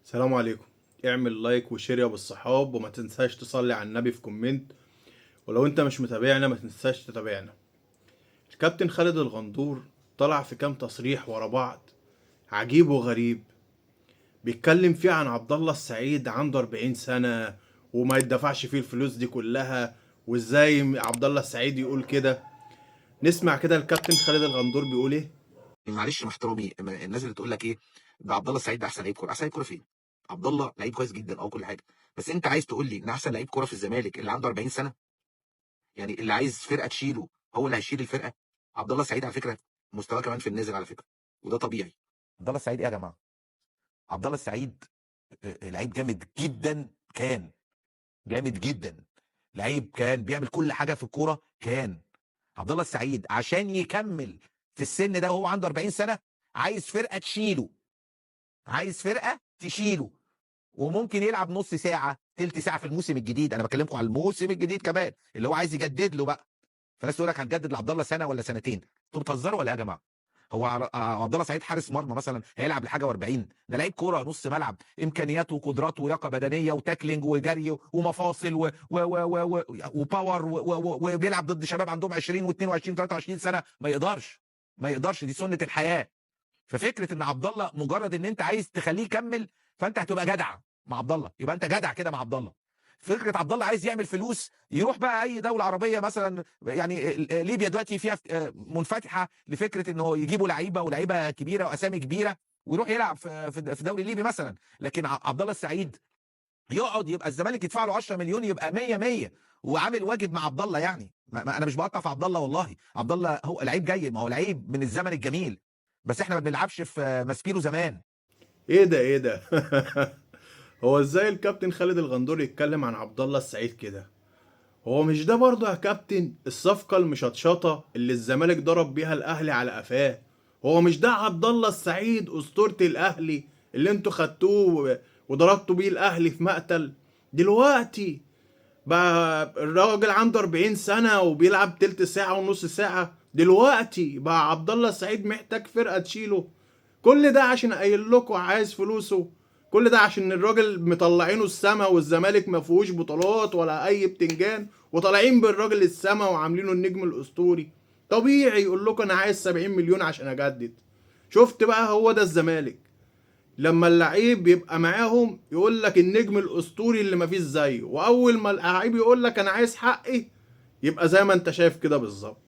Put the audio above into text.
السلام عليكم. اعمل like و share يا ابو الصحاب، وما تنساش تصلي على النبي في comment، ولو انت مش متابعنا ما تنساش تتابعنا. الكابتن خالد الغندور طلع في كام تصريح ورا بعض عجيب وغريب، بيتكلم فيه عن عبد الله السعيد عنده 40 سنة وما يدفعش فيه الفلوس دي كلها، وازاي عبد الله السعيد يقول كده. نسمع كده الكابتن خالد الغندور بيقول ايه. معلش مع احترامي، الناس اللي تقول لك ايه ده عبد الله السعيد ده احسن لعيب كورة، احسن لعيب كورة فين؟ عبد الله لعيب كويس جدا كل حاجة، بس انت عايز تقول لي ان احسن لعيب كورة في الزمالك اللي عنده 40 سنة؟ يعني اللي عايز فرقه تشيله هو اللي هيشيل الفرقة؟ عبد الله السعيد على فكرة مستواه كمان في النازل على فكرة، وده طبيعي. عبد الله السعيد ايه يا جماعة؟ عبد الله السعيد لعيب جامد جدا، كان جامد جدا، لعيب كان بيعمل كل حاجة في الكورة. كان عبد الله السعيد عشان يكمل في السن ده وهو عنده 40 سنة عايز فرقه تشيله، عايز فرقه تشيله، وممكن يلعب نص ساعة تلت ساعة في الموسم الجديد. انا بكلمكم على الموسم الجديد كمان اللي هو عايز يجدد له بقى. فالناس تقول لك هنجدد لعبد الله سنة ولا سنتين، انتوا بتهزروا ولا ايه يا جماعة؟ هو عبد الله سعيد حارس مرمى مثلا هيلعب لحاجة و40؟ ده لعيب كورة نص ملعب، امكانياته وقدراته ولياقه بدنية و tackling وجري ومفاصل و power وبيلعب ضد شباب عندهم 20 و22 و23 سنة، ما يقدرش، ما يقدرش، دي سنة الحياة. ففكره ان عبد الله مجرد ان انت عايز تخليه يكمل فانت هتبقى جدع مع عبد الله، يبقى انت جدع كده مع عبد الله. فكرة عبد الله عايز يعمل فلوس يروح بقى اي دولة عربية مثلا، يعني ليبيا دلوقتي فيها منفتحة لفكرة انه يجيبوا لعيبة ولاعيبه كبيرة واسامي كبيرة ويروح يلعب في الدوري الليبي مثلا. لكن عبد الله السعيد يقعد يبقى الزمالك يدفع له 10 مليون يبقى 100 100 وعامل واجب مع عبد الله. يعني ما انا مش بقطع في عبد الله، والله عبد الله هو لعيب جيد، ما هو لعيب من الزمن الجميل، بس احنا ما بنلعبش في ماسبيرو زمان. ايه ده ايه ده؟ هو ازاي الكابتن خالد الغندور يتكلم عن عبد الله السعيد كده؟ هو مش ده برضه يا كابتن الصفقة المشطشطة اللي الزمالك ضرب بيها الاهلي على قفاه؟ هو مش ده عبد الله السعيد اسطورة الاهلي اللي انتوا خدتوه وضربتوا بيه الاهلي في مقتل؟ دلوقتي بقى الراجل عنده 40 سنة وبيلعب تلت ساعة ونص ساعة. دلوقتي بقى عبد الله السعيد محتاج فرقة تشيله. كل ده عشان قايل لكم عايز فلوسه، كل ده عشان الراجل مطلعينه السما والزمالك ما فيهوش بطولات ولا اي بتنجان، وطالعين بالراجل السما وعاملينه النجم الاسطوري. طبيعي يقول لكم انا عايز 70 مليون عشان اجدد. شفت بقى؟ هو ده الزمالك لما اللعيب بيبقى معاهم يقول لك النجم الاسطوري اللي مفيش زيه، واول ما اللعيب يقول لك انا عايز حقي يبقى زي ما انت شايف كده بالظبط.